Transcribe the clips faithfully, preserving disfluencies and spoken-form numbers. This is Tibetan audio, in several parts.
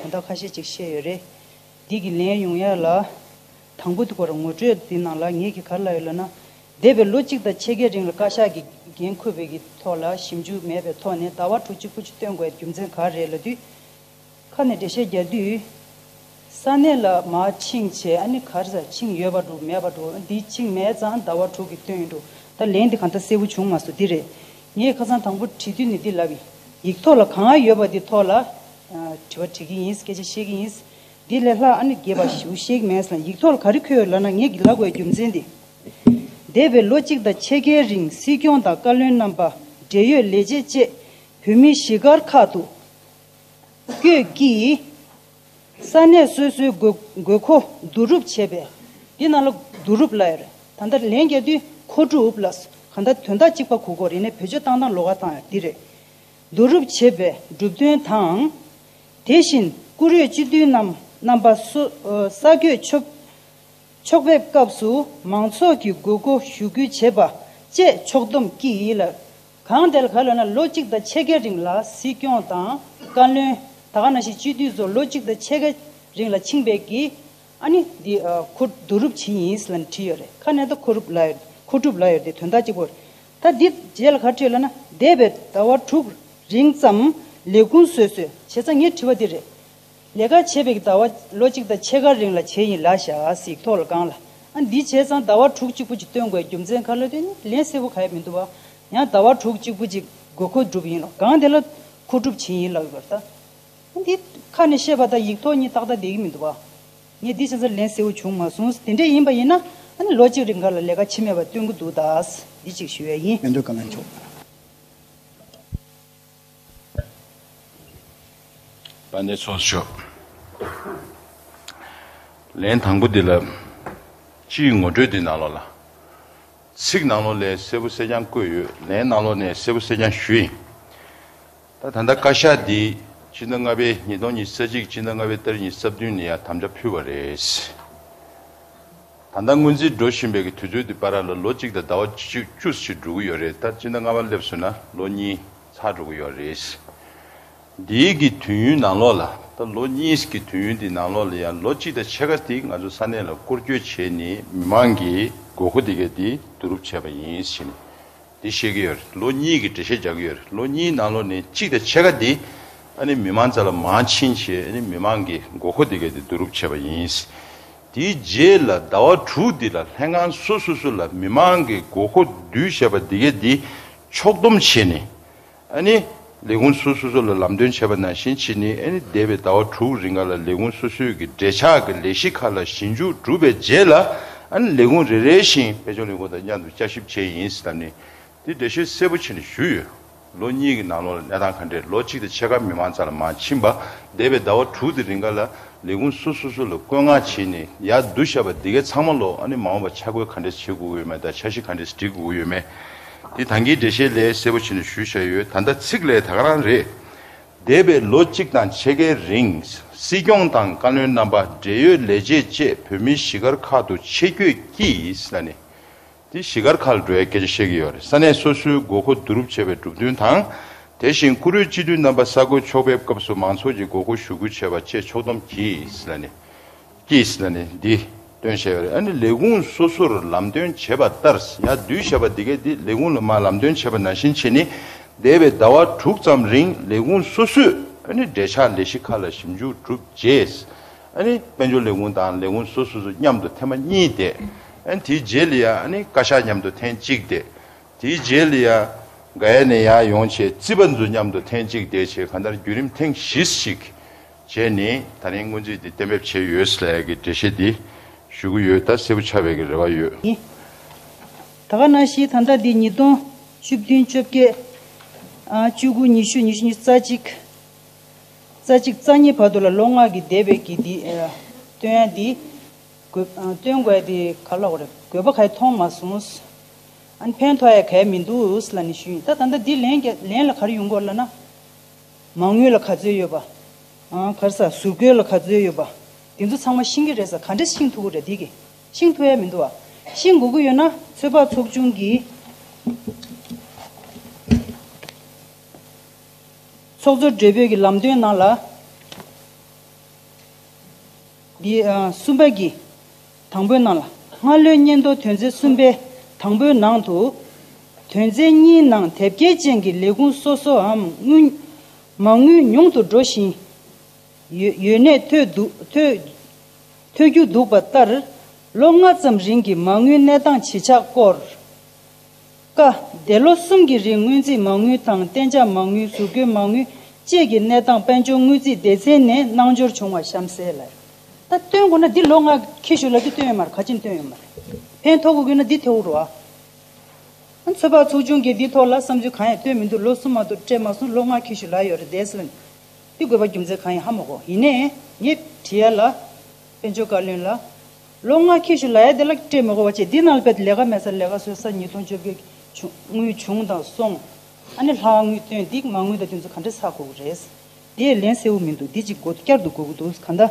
དོན་དག་ཁ་ཤས་ཅིག་བཤད་ཡོད་རེད། འདི་གི་ལན་ཡོང་ཡ་ལ། དང་པོ་དེ་སྐོར་ངོ་སྤྲོད་འདི་ནང་ལ་ངེད་ཀྱིས་ག་རེ་ལབ་ཡོད་ལབ་ན། འདས་པའི་ལོ་གཅིག་དང་ཕྱེད་ཀའི་རིང་ལ་བཀའ་ཤག་གིས་འགན་འཁུར་བའི་གི་ཐོག་ལ་ཞིབ་འཇུག་མེད་པའི་ཐོག་ནས་ཟླ་བ་དྲུག་གཅིག་པུ་ཅིག་བཏོན་དགོས་རྒྱུ་མཚན་ག་རེ་རེད་ལབ་དུས། ཁ་ནས་འགྲེལ་བཤད་རྒྱག་དུས། ས་གནས་ལ་མར་ཕྱིན་བྱས་ཨ་ནི་ག་རེ་ཟ་ཕྱིན་ཡོད་པ་འགྲོ་མེད་པ་འགྲོ་འདི་ཕྱིན་མེད་ཙང་ཟླ་བ་དྲུག་གི་བཏོན་ཡོད་འགྲོ། ད་ལན་འདི་གང་ལྟར་གསལ་པོ་བྱུང་མ་སོང་འདི་རེད། ངས་ཁ་སང་དང་པོ་བྲིས་དུས་ནས་འདི་ལབ་ཡིན། ཡིག་ཐོག་ལ་གང་ཡོད་པ་འདི་ཐོག་ལ། ཨ། དྲི་བ་དྲི་གི་ཡིན། སྐད་ཆ་བཤད་གི་ཡིན། འདི་ལས་ལྷག་ཨ་ནི་རྒྱས་པ་ཞིག་བཤད་གི་མེད་ཟེར་ན། ཡིག་ཐོག་ལ་ག་རེ་འཁོད་ཡོད་ལབ་ན། ངས་ལབ་དགོས་རྒྱུ་མཚན་འདི། འདས་པའི་ལོ་གཅིག་དང་ཕྱེད་ཀའི་རིང་སྲིད་སྐྱོང་དང་བཀའ་བློན་རྣམ་པ་འབྲེལ་ཡོད་ལས་བྱེད་བཅས་བོད་མིའི་གཞིས་སྒར་ཁག་ཏུ་བསྐྱོད་ཀྱིས། ས་གནས་སོ་སོའི་དགོས་དགོས་མཁོ་བསྡུ་རུབ་བྱས་པས། འདི་ནང་ལ་བསྡུ་རུབ་ལབ་ཡོད་རེད། ད་ལྟ་ལན་རྒྱག་དུས་མཁོ་སྒྲུབ་ལབ་སོང་། གང་ལྟར་དོན་དག་གཅིག་པ་གོ་དགོས་རེད། ཡིན་ནའི་བེད་སྤྱོད་བཏང་སྟངས་ལོགས་ཀ་བཏང་ཡོད་འདི་རེད། བསྡུ་རུབ་བྱས་པའི་གྲུབ་དོན་དང་། དེ་བཞིན་བཀུར་འོས་སྤྱི་འཐུས་རྣམས་རྣམ་པ་སུ་ས་བགོས་ཆོག་ཆོག་ཕེབས་སྐབས་སུ་མང་ཚོགས་ཀྱི་དགོས་མཁོ་ཞུ་སྐུལ་བྱེད་པ་བཅས་ཕྱོགས་བསྡོམས་ཀྱིས་ལ། གང་དེར་ག་ལབ་ན། ལོ་གཅིག་དང་ཕྱེད་ཀའི་རིང་ལ་སྲིད་སྐྱོང་དང་བཀའ་བློན། ད་ག་ནང་བཞིན་སྤྱི་འཐུས་ཚོ་ལོ་གཅིག་དང་ཕྱེད་ཀའི་རིང་ལ་ཕྱིན་པའི་གི་ཨ་ནི་འདི་ཨ་མཁོ་བསྡུ་རུབ་བྱེད་ཡིན་ཟེར་ལབ་ནས་བྲིས་ཡོད་རེད། ཁ་ནས་ད་མཁོ་སྒྲུབ་ལབ་ཡོད། མཁོ་སྒྲུབ་ལབ་ཡོད་དེ་དོན་དག་གཅིག་པོ་རེད། ད་འདི་རྗེས་ལ་ག་རེ་བྲིས་ཡོད་ལབ་ན། འདས་པའི་ཟླ་བ་དྲུག་རིང་ཙམ་ལས་ཁུངས་སོ་སོས། བྱས་ཙང་ངས་དྲིས་པ་འདི་རེད། ལས་ཀ་བྱས་པའི་ཟླ་བ་ལོ་གཅིག་དང་ཕྱེད་ཀ་རིང་ལ་བྱས་ཡིན་ལབ་ཤག་ཟེར་ཡིག་ཐོག་ལ་སྒང་ལ། ཨ་འདི་བྱས་ཙང་ཟླ་བ་དྲུག་གཅིག་པུ་ཅིག་བཏོན་དགོས་རྒྱུ་མཚན་ག་རེ་ལབ་དུས་ནི་ལན་གསལ་པོ་ག་ཡང་མི་འདུག་བ། ཡང་ཟླ་བ་དྲུག་གཅིག་པུ་ཅིག་དགོས་མཁོ་སྒྲུབ་ཡིན་ལབ། སྒང་དེ་ལ་མཁོ་སྒྲུབ་བྱས་ཡིན་ལབ་ཡོད་པ་རེད་ད། ཨ་འདི་ཁ་ནས་བཤད་པ་དང་ཡིག་ཐོག་གཉིས་ཏག་ཏག་བསྡད་ཀྱི་མི་འདུག་བ། ངས་འདི་བྱས་ཙང་ལན་གསལ་པོ་བྱུང་མ་སོང་། དེ་འདྲས་ཡིན་པ་ཡིན་ན་ཨ་ནི་ལོ་གཅིག་རིང་ག་ལ་ལས་ཀ་བྱེད་མེད་པ་སྟོན་གྱི་འདུག་ད། འདི་གཅིག་ཞུ་ཡ་ཡིན། སྨན་དོན་བཀའ་བློན་མཆོག་དཔལ་ལྡན་ཚོགས་གཙོ། ལན་དང་པོ་འདི་ལ། སྤྱིའི་ངོ་སྤྲོད་འདི་ནང་ལོགས་ལ། ཚིག་ནང་ལོགས་ལས་གསལ་པོ་གསལ་རྐྱང་བཀོད་ཡོད། ལན་ནང་ལོགས་ནས་གསལ་པོ་གསལ་རྐྱང་ཞུས་ཡིན། ད་ད་ལྟ་བཀའ་ཤག་འདི་སྤྱི་ཟླ་ལྔ་པའི་ཉིས་སྟོང་ཉི་ཤུ་རྩ་གཅིག་སྤྱི་ཟླ་ལྔ་པའི་ཏ་རིག་ཉི་ཤུ་རྩ་བདུན་ནས་ཡར་དམ་བཅའ་ཕུལ་བ་རེད། ད་ལྟ་སྔོན་རྩིས་འགྲོ་བཞིན་པའི་གི་དུས་ཚོད་འདི་བར་ལ་ལོ་གཅིག་དང་ཟླ་བ་བཅུ་བཅུ་ཞིག་འགྲོ་གི་ཡོད་རེད། ད་སྤྱི་ཟླ་ལྔ་པ་སླེབས་སོང་ན་ལོ་གཉིས་ཚར་འགྲོ་གི་ཡོད་རེད། འདིའི་གི་དུས་ཡུན་ནང་ལོགས་ལ། ད་ལོ་གཉིས་ཀྱི་དུས་ཡུན་འདི་ནང་ལོགས་ལ་ཡང་ལོ་གཅིག་དང་ཕྱེད་ཀ་འདི་ང་ཚོ་ས་གནས་ལ་སྐོར་སྐྱོད་བྱས་ནས་མི་མང་གི་དགོས་མཁོ་འདི་ག་འདི་བསྡུ་རུབ་བྱས་པ་ཡིན་ཟེར་ནས་འདི་བཤད་ཀྱི་ཡོད་རེད། ལོ་གཉིས་ཀྱི་འགྲེལ་བཤད་རྒྱག་གི་ཡོད་རེད། ལོ་གཉིས་ནང་ལོགས་ནས་གཅིག་དང་ཕྱེད་ཀ་འདི་ཨ་ནི་མི་མང་རྩ་ལ་མར་ཕྱིན་བྱས་ཨ་ནི་མི་མང་གི་དགོས་མཁོ་འདི་ག་འདི་བསྡུ་རུབ་བྱས་པ་ཡིན། དེའི་རྗེས་ལ་ཟླ་བ་དྲུག་འདི་ལ་ལྷན་ཁང་སོ་སོ་སོ་ལ་མི་མང་གི་དགོས་མཁོ་བསྡུས་བྱས་པ་འདི་ག་འདི་ཕྱོགས་བསྡོམས་བྱས་ནས། ཨ་ནི་ལས་ཁུངས་སོ་སོ་སོ་ལ་ལམ་སྟོན་བྱས་པ་ནང་བཞིན་བྱས་ནས། ཨ་ནི་འདས་པའི་ཟླ་བ་དྲུག་རིང་ག་ལ་ལས་ཁུངས་སོ་སོའི་གི་འབྲེལ་ཆགས་ཀྱི་ལས་གཞི་ཁག་ལ་ཞིབ་འཇུག་གྲུབ་པའི་རྗེས་ལ། ཨ་ནི་ལས་ཁུངས་རེ་རེ་བཞིན་དཔལ་འབྱོར་ལས་ཁུངས་དང་མཉམ་དུ་བསྐྱར་ཞིབ་བྱས་ཡིན་ཟེར་ནས་འདི་འགྲེལ་བཤད་གསལ་པོ་བྱས་ནས་ཞུས་ཡོད། ལོ་གཉིས་ཀྱི་ནང་ལོགས་ལ་གནས་སྟངས་ག་འདྲས། ལོ་གཅིག་དང་ཕྱེད་ཀ་མི་མང་རྩ་ལ་མར་ཕྱིན་པ། འདས་པའི་ཟླ་བ་དྲུག་དེ་རིང་ག་ལ་ལས་ཁུངས་སོ་སོ་སོ་ལ་བཀོད་མངགས་བྱས་ནས་ཡར་བསྡུ་བཞག་པ་འདི་གའི་ཚང་མ་ལོ། ཨ་ནི་མ་འོངས་པ་འཆར་འགོད་ག་འདྲས་བྱེད་དགོས་ཀྱི་ཡོད་མེད་དང་འཆར་གཞི་ག་འདྲས་སྒྲིག་དགོས་ཀྱི་ཡོད་མེད། དེ་ད་གིན་འགྲེལ་བཤད་ལས་གསལ་པོ་བྱས་ནས་ཞུས་བཞག་ཡོད། ད་ལྟ་ཚིག་ལས་ད་ག་རང་རེད། འདས་པའི་ལོ་གཅིག་དང་ཕྱེད་ཀའི་རིང་སྲིད་སྐྱོང་དང་བཀའ་བློན་རྣམ་པ། འབྲེལ་ཡོད་ལས་བྱེད་བཅས་བོད་མིའི་གཞིས་སྒར་ཁག་ཏུ་ཆེད་བསྐྱོད་ཀྱིས་ལབ་ནས། དེ་གཞིས་སྒར་ཁག་ལ་འགྲོ་བའི་སྐད་ཆ་བཤད་ཀྱི་ཡོད་རེད། ས་གནས་སོ་སོའི་དགོས་མཁོ་བསྡུ་རུབ་བྱས་པའི་གྲུབ་དོན་དང་། དེ་བཞིན་བཀུར་འོས་སྤྱི་འཐུས་རྣམ་པ་ས་བགོས་ཆོག་ཕེབས་སྐབས་སུ་མང་ཚོགས་ཀྱི་དགོས་མཁོ་ཞུ་སྐུལ་བྱས་པ་བཅས་ཕྱོགས་བསྡོམས་ཀྱིས་ལབ་ནས། ཀྱིས་ལབ་ནས་འདི་བཏོན་བཞག་ཡོད་རེད། ཨ་ནི་ལས་ཁུངས་སོ་སོར་ལམ་སྟོན་བྱས་པ་ལྟར། ཡར་བསྡུས་བཞག་པ་འདི་གས་འདི་ལས་ཁུངས་ལ་མར་ལམ་སྟོན་བྱས་པ་ནང་བཞིན་བྱས་ནས། འདས་པའི་ཟླ་བ་དྲུག་ཙམ་རིང་ལས་ཁུངས་སོ་སོས་ཨ་ནི་འབྲེལ་ཆགས་ལས་གཞི་ཁག་ལ་ཞིབ་འཇུག་གྲུབ་རྗེས། ཨ་ནི་དཔལ་འབྱོར་ལས་ཁུངས་དང་ལས་ཁུངས་སོ་སོ་སོ་མཉམ་དུ་ཐེངས་མ་གཉིས་བསྡད། ཨ་ནི་དེའི་རྗེས་ལ་ཡང་ཨ་ནི་བཀའ་ཤག་མཉམ་དུ་ཐེངས་གཅིག་བསྡད། དེའི་རྗེས་ལ་ཡང་ག་ཡ་ནས་ཡར་ཡོང་བྱས་རྩིས་པ་ཚོ་མཉམ་དུ་ཐེངས་གཅིག་བསྡད་བྱས། གང་ལྟར་བརྒྱུད་རིམ་ཐེངས་བཞི་ཞིག་བྱས་ནས་ད་རིང་སྔོན་རྩིས་འདི་གཏན་འབེབས་བྱས་ཡོད་ཟེར་ཡ་གི་འགྲེལ་བཤད་འདི་ཞུ་གི་ཡོད། ད་གསལ་པོ་ཆགས་པའི་གི་རེ་བ་ཡོད། ཡིན། ད་ག་ནང་བཞིན་ད་ལྟ་འདི་ཉིས་སྟོང་བཅུ་བདུན་བཅོ་བརྒྱད། ཨ། བཅུ་དགུ། ཉི་ཤུ། ཉི་ཤུ་གཉིས། རྩ་གཅིག་རྩ་གཅིག་རྩ་གཉིས་བར་དུ་ལ་ལོ་ལྔ་གི་འདས་པའི་གི་འདི། ཨ། བཏོན་ཡ་འདི། དགོས། ཨ། བཏོན་དགོས་ཡ་འདི་ག་ལབ་དགོས་རེད། དགོས་པ་ག་ཡེ་མཐོང་མ་སོང་། ཨ་ནི་ཕན་ཐོགས་ཡ་ག་ཡེ་མི་འདུག་ལབ་ནས་ཞུས་ཡིན། ད་ད་ལྟ་འདི་ལན་རྒྱ། ལན་ལ་ག་རེ་ཡོང་གི་ཡོད་ལབ་ན། མ་དངུལ་ལ་ག་ཚོད་ཡོད་པ། ཨང་། ག་རེ་ཟ། ཟུར་བཀོལ་ལ་ག་ཚོད་ཡོད་པ། དེ་ཚོ་ཚང་མ་ཤེས་ཀྱི་རེད་ཟེར། ག་འདྲས་ཤེས་ཐུབ་ཀྱི་རེད། དེ་གི་ཤེས་ཐུབ་ཡ་མི་འདུག་བ། ཤེས་དགོས་ཀྱི་ཡོད་ན་ཚོད་དཔག་ཚོགས་ཆུང་གི་ཚོགས་གཙོ་སྦྲེལ་པོའི་གི་ལམ་སྟོན་ནང་ལ། འདི་ཨ་གསུམ་པ་གི་དང་པོའི་ནང་ལ། སྔ་ལོའི་སྙན་ཐོ་དོན་ཚན་གསུམ་པའི་དང་པོའི་ནང་དུ། དོན་ཚན་གཉིས་ནང་དེབ་སྐྱེལ་ཅན་གྱི་ལས་ཁུངས་སོ་སོའམ་དངུལ་མ་དངུལ་ཉུང་དུ་འགྲོ་བཞིན་ཡོད་ཡོད་གནས་ཐོས་འདུག་ཐོས་ཐོས་རྒྱུ་འདུག་པ་ལྟར། ལོ་ལྔ་ཙམ་རིང་གི་མ་དངུལ་གནས་སྟངས་ཇི་ཆགས་སྐོར། ཀ། འདས་ལོ་གསུམ་གྱི་རིང་སྔོན་རྩིས་མ་དངུལ་དང་གཏན་འཇགས་མ་དངུལ། ཟུར་བཀོལ་མ་དངུལ་བཅས་ཀྱི་གནས་སྟངས་དཔལ་འབྱོར་དངུལ་རྩིས་སྡེ་ཚན་ནས་གནང་འབྱོར་བྱུང་བ་གཤམ་གསལ་ལ། ད་སྟོན་དགོས་ན་འདི་ལོ་ལྔ་ཁྱི་ཤུ་ལ་འདི་སྟོན་ཡོད་མ་རེད། ག་ཅིན་སྟོན་ཡོད་མ་རེད། ཕན་ཐོགས་དགོས་ན་འདི་ཐེའུ་རུ་ཨ། ཚོད་དཔག་ཚོགས་ཆུང་གིས་འདི་ཐོག་ལ་བསམ་ཚུལ་གང་ཡང་བཏོན་མི་འདུག་ལོ་གསུམ་མ་གཏོགས་སྤྲད་མ་སོང་། ལོ་ལྔ་ཁྱི་ཤུ་ལ་ཡོད་རེད་དེ་ཟེར་ལ། འདི་དགོས་པ་རྒྱུ་མཚན་གང་ཡང་ཧ་མ་གོ། ཡིན་ནའི་ངས་དྲི་ཡ་ལ། དཔལ་འབྱོར་བཀའ་བློན་ལ། ལོ་ལྔ་ཁྱི་ཤུ་ལ་ཡ་དེ་ལ་སྤྲད་མི་དགོས་པ་བྱས། འདི་ནང་ལ་དཔེ་ལས་ཀ་མེད་ས་ལས་ཀ་བཟོས་ས་ཉིས་སྟོང་བཅོ་བརྒྱད་བྱུང་དངུལ་བྱུང་དང་སོང་། ཨ་ནི་ལྷག་དངུལ་བཏོན། འདི་མ་དངུལ་དང་དེ་ཚོ་ག་འདྲ་ཚགས་དགོས་ཀྱི་རེད། དེ་ལན་གསལ་བོ་མི་འདུག་འདི་ཅིག་སྒོ་བསྐྱར་དུ་དགོས་ཀྱི་འདུག་གང་ལྟར།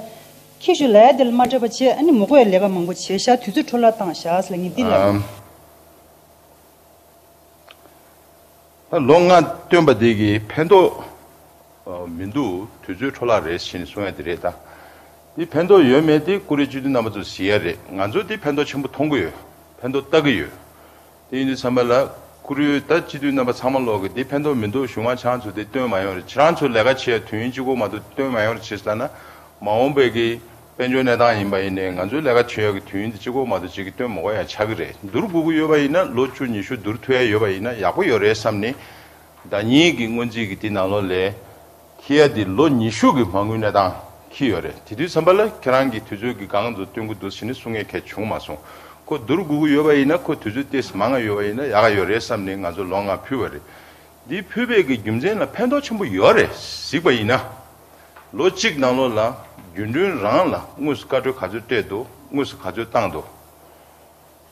ཁྱི་ཤུ་ལ་ཡ་དེ་ལ་མ་སྤྲད་པ་བྱས། ཨ་ནི་མི་དགོས་ཡ་ལས་ཀ་མང་པོ་བྱས་ཤག་དུས་ཚོད་འཕྲོ་བརླག་བཏང་ཤག་ཟེར་ལ་ངས་འདི་ལབ། ཨམ། ད་ལོ་ལྔ་བཏོན་པ་དེ་གི་ཕན་ཐོགས་ཨ་མི་འདུག་དུས་ཚོད་འཕྲོ་བརླག་རེད་ཟེར་ནས་གསུང་ཡ་དེ་རེད་ད། འདི་ཕན་ཐོགས་ཡོད་མེད་དེ་ཀུ་རེ་སྤྱི་འཐུས་རྣམ་པ་ཚོས་གཟིགས་ཡ་རེད། ང་ཚོ་འདི་ཕན་ཐོགས་ཆེན་པོ་མཐོང་གི་ཡོད། ཕན་ཐོགས་ལྟ་གི་ཡོད། དེ་ཡིན་དུས་ཙམ་པ་ལ་ཀུ་རེ་ད་སྤྱི་འཐུས་རྣམ་པ་ཚང་མ་ལོག་གི་འདི་ཕན་ཐོགས་མི་འདུག་གཞུང་མང་ཆེ་ཚོས་འདི་བཏོན་མ་ཡོང་རེད། ཁྱེད་རང་ཚོ་ལས་ཀ་བྱེད་ཡ་དུས་ཡུན་གཅིག་པོ་མ་གཏོགས་བཏོན་མ་ཡོང་རེད། བྱས་ཙང་ན་མ་འོངས་པའི་གི་དཔལ་འབྱོར་གནས་སྟངས་ཡིན་པ་ཡིན་ནའི་ང་ཚོའི་ལས་ཀ་བྱེད་ཡག་གི་དུས་ཡུན་དེ་གཅིག་པོ་མ་གཏོགས་གཅིག་གི་བཏོན་མ་དགོས་ཡ་ཆགས་ཀྱི་རེད། བསྡུར་དགོས་ཀྱི་ཡོད་པ་ཡིན་ན་ལོ་བཅུ་ཉི་ཤུ་བསྡུར་ཐུབ་ཡ་ཡོད་པ་ཡིན་ན་ཡག་པོ་ཡོད་རེད་བསམ་ནས། ཟླ་ཉིན་གྱི་སྔོན་རྩིས་ཀྱི་དེ་ནང་ལོགས་ལས་འཁྱེར་ཡ་དེ་ལོ་ཉི་ཤུ་གི་མ་དངུལ་གནས་སྟངས་འཁྱེར་ཡོད་རེད། དེ་དུས་ཙམ་པ་ལ་ཁྱེད་རང་གིས་དུས་ཚོད་ཀྱི་སྒང་དུ་བཏོན་གྱི་འདུག་ཟེར་ནས་གསུང་མཁན་གལ་བྱུང་མ་སོང་། ཁོ་བསྡུར་དགོས་ཀྱི་ཡོད་པ་ཡིན་ན་ཁོ་དུས་ཚོད་ཏོག་ཙམ་མང་ང་ཡོད་པ་ཡིན་ན་ཡག་ག་ཡོད་རེད་བསམ་ནས་ང་ཚོ་ལོ་ལྔ་ཕུལ་བ་རེད། འདི་ཕུལ་བའི་གི་རྒྱུ་མཚན་ལ་ཕན་ཐོགས་ཆེན་པོ་ཡོད་རེད། གཟིགས་པ་ཡིན་ན། ལོ་གཅིག་ནང་ལོགས་ལ་རྒྱུན་གྲོན་རང་ལ་དངོས་སུ་བཀའ་འཁྲོལ་ག་ཚོད་སྤྲད་འདུག་དངོས་སུ་ག་ཚོད་བཏང་འདུག་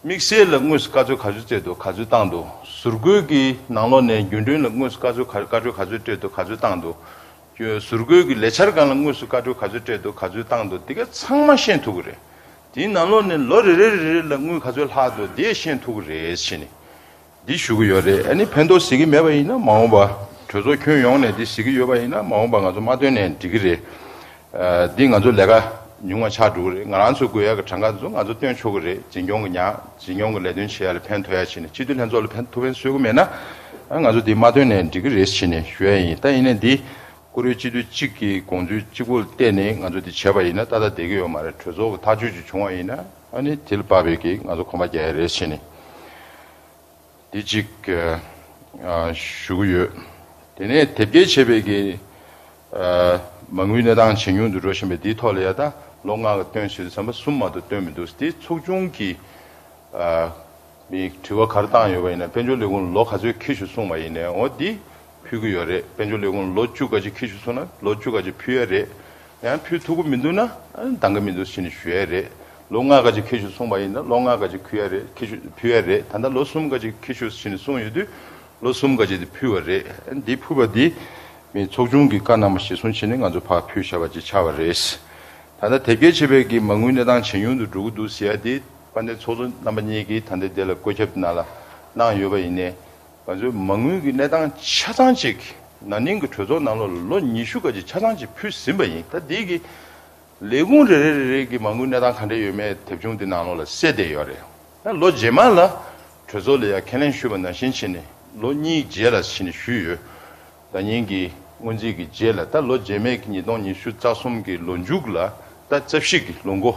དམིགས་བསལ་ལ་དངོས་སུ་བཀའ་འཁྲོལ་ག་ཚོད་སྤྲད་འདུག་ག་ཚོད་བཏང་འདུག་ཟུར་བཀོལ་གྱི་ནང་ལོགས་ནས་རྒྱུན་གྲོན་ལ་དངོས་སུ་བཀའ་འཁྲོལ་ག་བཀའ་འཁྲོལ་ག་ཚོད་སྤྲད་འདུག་ག་ཚོད་བཏང་འདུག་ཟུར་བཀོལ་གྱི་ལས་འཆར་སྒང་ལ་དངོས་སུ་བཀའ་འཁྲོལ་ག་ཚོད་སྤྲད་འདུག་ག་ཚོད་བཏང་འདུག་དེ་ག་ཚང་མ་ཤེས་ཐུབ་ཀྱི་རེད། དེའི་ནང་ལོགས་ནས་ལོ་རེ་རེ་རེ་རེ་ལ་དངུལ་ག་ཚོད་ལྷག་འདུག་དེ་ཤེས་ཐུབ་ཀྱི་རེད་ཟེར་ནས། འདི་ཞུ་གི་ཡོད་རེད། ཨ་ནི་ཕན་ཐོགས་གཟིགས་ཀྱི་མེད་པ་ཡིན་ན་མ་འོངས་པ་གྲོས་ཚོགས་ཁྱོན་ཡོངས་ནས་འདི་གཟིགས་ཀྱི་ཡོད་པ་ཡིན་ན་མ་འོངས་པ་ང་ཚོ་མ་བཏོན་ནའི་འགྲིག་གི་རེད། ཨ་འདི་ང་ཚོ་ལས་ཀ་ཉུང་བ་ཆགས་འགྲོ་གི་རེད། ང་རང་ཚོ་དགོས་ཡག་གི་གྲངས་ཀ་ཚོ་ང་ཚོ་བཏོན་ཆོག་གི་རེད། འཛིན་སྐྱོང་གི་ཉག་འཛིན་སྐྱོང་གི་ལས་དོན་བྱེད་ཡག་ལ་ཕན་ཐོགས་ཡག་བྱས་ནས་སྤྱི་འཐུས་ལྷན་ཚོགས་ལ་ཕན་ཐོགས་ཕན་གསོས་ཀྱི་མེད་ན་ཨ་ང་ཚོ་འདི་མ་བཏོན་ནའི་འགྲིག་གི་རེད་ཟེར་ནས་ཞུ་ཡ་ཡིན། ད་ཡིན་ནའི་འདི་ཀུ་རེ་སྤྱི་འཐུས་གཅིག་གི་དགོངས་ཚུལ་གཅིག་པུར་བལྟས་ནས་ང་ཚོ་འདི་བྱས་པ་ཡིན་ན་ཏག་ཏག་བསྡད་ཀྱི་ཡོད་མ་རེད། གྲོས་ཚོགས་ཀྱི་ཐག་གཅོད་ཅིག་བྱུང་བ་ཡིན་ན་ཨ་ནི་དེ་ལ་དཔག་པའི་གི་ང་ཚོ་གོམ་པ་རྒྱག་ཡ་རེད་ཟེར་ནས། འདི་གཅིག་ཨ་ཞུ་གི་ཡོད། དེ་ནས་དེབ་སྐྱེལ་བྱས་པའི་གི་ཨ་མ་དངུལ་གནས་སྟངས་ཇེ་ཉུང་དུ་འགྲོ་བཞིན་པའི་འདིའི་ཐོག་ལ་ཡ་ད་ལོ་ལྔ་ག་བཏོན་ཟེར་དུས་ཙམ་པ་གསུམ་མ་གཏོགས་བཏོན་མི་འདུག་དེ་ཚོགས་ཆུང་གི་ཨ་མི་དྲི་བ་ག་རེ་བཏང་ཡོད་པ་ཡིན་ན་དཔལ་འབྱོར་ལས་ཁུངས་ལོ་ག་ཚོད་འཁྱེར་ཤོག་གསུངས་པ་ཡིན་ནའི་འོ་འདི་ཕུལ་གི་ཡོད་རེད། དཔལ་འབྱོར་ལས་ཁུངས་ལོ་བཅུ་ག་ཅིག་འཁྱེར་ཤོག་གསུངས་ན་ལོ་བཅུ་ག་ཅིག་ཕུལ་ཡ་རེད། ཡང་ཕུལ་ཐུབ་ཀྱི་མི་འདུག་ན་ཨ་ནི་འདང་གི་མི་འདུག་ཟེར་ནས་ཞུ་ཡ་རེད། ལོ་ལྔ་ག་ཅིག་འཁྱེར་ཤོག་གསུངས་པ་ཡིན་ན་ལོ་ལྔ་ག་ཅིག་ཕུལ་ཡ་རེད། འཁྱེར་ཤོག་ཕུལ་ཡ་རེད། ད་ལྟ་ལོ་གསུམ་ག་ཅིག་འཁྱེར་ཤོག་ཟེར་ནས་གསུངས་ཡོད་དུས་ལོ་གསུམ་ག་ཅིག་དེ་ཕུལ་བ་རེད། ཨ་ནི་འདི་ཕུལ་བ་འདི་མི་ཚོགས་ཆུང་གི་བཀའ་གནང་བ་གཞིར་བཟུང་བྱས་ནས་ང་ཚོ་ཕར་ཕུལ་བཞག་པ་ཅིག་ཆགས་པ་རེད། ད་ལྟ་དེབ་སྐྱེལ་བྱེད་པའི་གི་མ་དངུལ་གནས་སྟངས་ཇེ་ཉུང་དུ་འགྲོ་གི་འདུག་ཟེར་ཡ་དེ་དཔལ་ལྡན་ཚོགས་གཙོ་རྣམ་པ་གཉིས་ཀྱིས་ད་ལྟ་འདི་ལ་བཀོད་ཁྱབ་ནང་ལ་གནང་ཡོད་པ་ཡིན་ནའི། ང་ཚོའི་མ་དངུལ་གྱི་གནས་སྟངས་ཆ་ཚང་ཅིག་ན་ནིང་གི་གྲོས་ཚོགས་ནང་ལོགས་ལ་ལོ་ཉི་ཤུ་ག་ཅིག་ཆ་ཚང་ཅིག་ཕུལ་ཟིན་པ་ཡིན། ད་འདི་གི་ལས་ཁུངས་རེ་རེ་རེ་རེ་གི་མ་དངུལ་གནས་སྟངས་ག་འདྲ་ཡོད་མེད་དེབ་ཆུང་འདི་ནང་ལོགས་ལ་གསལ་བསྡད་ཡོད་རེད། ད་ལོ་རྗེས་མ་ལ་གྲོས་ཚོགས་ལ་ཡང་ཁས་ལེན་ཞུས་པ་ནང་བཞིན་བྱས་ནས་ལོ་གཉིས་རྗེས་ལ་བྱས་ནས་ཞུས་ཡོད། ཟླ་ཉིན་གྱི་སྔོན་རྩིས་ཀྱི་རྗེས་ལ་ད་ལོ་རྗེས་མའི་ཉིས་སྟོང་ཉི་ཤུ་རྩ་གསུམ་གྱི་ལོ་མཇུག་ལ་ད་རྩ་བཞི་གི་ལོ་མགོ་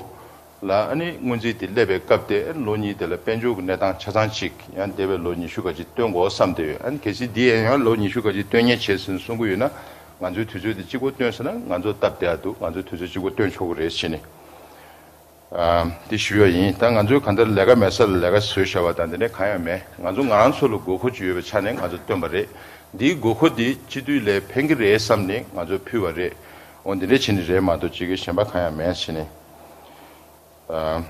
ལ་ཨ་ནི་སྔོན་རྩིས་དེ་སླེབས་པའི་སྐབས་དེ་ལོ་གཉིས་དེ་ལ་དཔལ་འབྱོར་གྱི་གནས་སྟངས་ཆ་ཚང་ཅིག་ཡང་འདས་པའི་ལོ་ཉི་ཤུ་ག་ཅིག་སྟོན་དགོས་བསམ་བསྡད་ཡོད། ཨ་ནི་གལ་སྲིད་འདི་ཡང་ཡང་ལོ་ཉི་ཤུ་ག་ཅིག་སྟོན་ཉེན་བྱས་ཟིན་གསུང་གི་ཡོད་ན་ང་ཚོའི་དུས་ཚོད་དེ་གཅིག་པོ་སྟོན་ཟེར་ན་ང་ཚོ་སྟབས་བདེ་ཡ་འདུག་ང་ཚོའི་དུས་ཚོད་གཅིག་པོ་སྟོན་ཆོག་གི་རེད་ཟེར་ནས། ཨ་འདི་ཞུ་ཡ་ཡིན། ད་ང་ཚོའི་གང་ལྟར་ལས་ཀ་མེད་ས་ལ་ལས་ཀ་བཟོས་བཞག་པ་དང་དེ་འདྲ་གང་ཡང་མེད། ང་ཚོ་ང་རང་ཚོ་ལ་དགོས་མཁོ་ཅིག་ཡོད་པའི་ཆ་ནས་ང་ཚོ་བཏོན་པ་རེད། འདིའི་དགོས་མཁོ་འདི་སྤྱི་འཐུས་ལ་ཕན་གྱི་རེད་བསམ་ནས་ང་ཚོ་ཕུལ་བ་རེད། འོ་འདི་འདྲ་བྱས་ནས་རེད་མ་གཏོགས་ཅིག་གི་གཞན་པ་གང་ཡང་མེད་ཟེར་ནས། ཨ་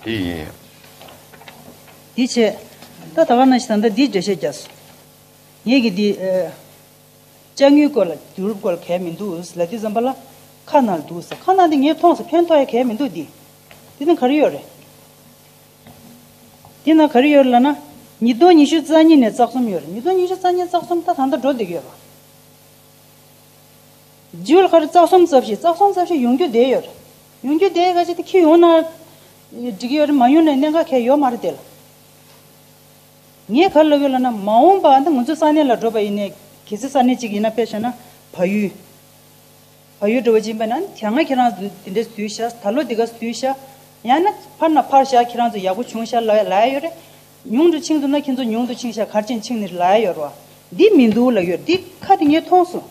འདི་ཡིན། འདི་བྱས། ད་ད་ག་ནང་བཞིན་ད་ལྟ་འདི་འགྲེལ་བཤད་རྒྱག་སོང་། ངེད་ཀྱི་འདི་ཨ། དཔྱ་དངུལ་སྐོར་ལ་བསྡུ་རུབ་སྐོར་ལ་གལ་མི་འདུག་ལབ་དུས་ཙམ་པ་ལ་ཁ་ནང་ལ་འདུག་ཟེར། ཁ་ནང་འདི་ངས་མཐོང་སོང་། ཕན་ཐོགས་ཡ་གལ་མི་འདུག་འདི། འདི་ནང་ག་རེ་ཡོད་རེད། འདི་ནང་ག་རེ་ཡོད་རེད་ལབ་ན། ཉིས་སྟོང་ཉི་ཤུ་རྩ་གཉིས་ནས་རྩ་གསུམ་ཡོད་རེད། ཉིས་སྟོང་ཉི་ཤུ་རྩ་གཉིས་རྩ་གསུམ་ད་ད་ལྟ་འགྲོ་བསྡད་ཀྱི་ཡོད་རེད། རྗེས་ལ་ག་རེ་རྩ་གསུམ་རྩ་བཞི་རྩ་གསུམ་རྩ་བཞི་ཡོང་རྒྱུ་བསྡད་ཡོད་རེད། ཡོང་རྒྱུ་དེ་ག་ཅིག་དེ་ཁྱི་ཡོང་ན་འགྲིག་གི་ཡོད་རེད། མ་ཡོང་ན་གནད་འགག་གང་ཡང་ཡོད་མ་རེད་དེ་ལ། ངས་ག་རེ་ལབ་ཡོད་ལབ་ན། མ་འོངས་པ་ད་ང་ཚོ་ས་གནས་ལ་འགྲོ་བ་ཡིན་ནའི་གལ་སྲིད་ས་གནས་གཅིག་ཡིན་ན། དཔེ་བཞག་ན་བལ་ཡུལ། བལ་ཡུལ་འགྲོ་བ་ཅིག་ཡིན་པ་ན་དེ་སྔ་ཁྱེད་རང་ཚོ་དེ་འདྲས་སུ་བསྡུས་ཤག་ད་ལོ་དེ་ག་སུ་བསྡུས་ཤག་ཡང་ན་ཕར་ན་ཕར་བཞག་ཁྱེད་རང་ཚོ་ཡག་པོ་བྱུང་ཤག་ལབ་ལབ་ཡ་ཡོད་རེད། ཉུང་དུ་ཕྱིན་འདུག་ན་ཁྱེད་ཚོ་ཉུང་དུ་ཕྱིན་ཤག་ག་རེ་བྱས་ནས་ཕྱིན་ནི་རེད་ལབ་ཡ་ཡོད་རེད་བ། འདི་མི་འདུག་ལབ་ཡོད་རེད། འདི་ཁ་དེ་ངས་མཐོང་སོང་།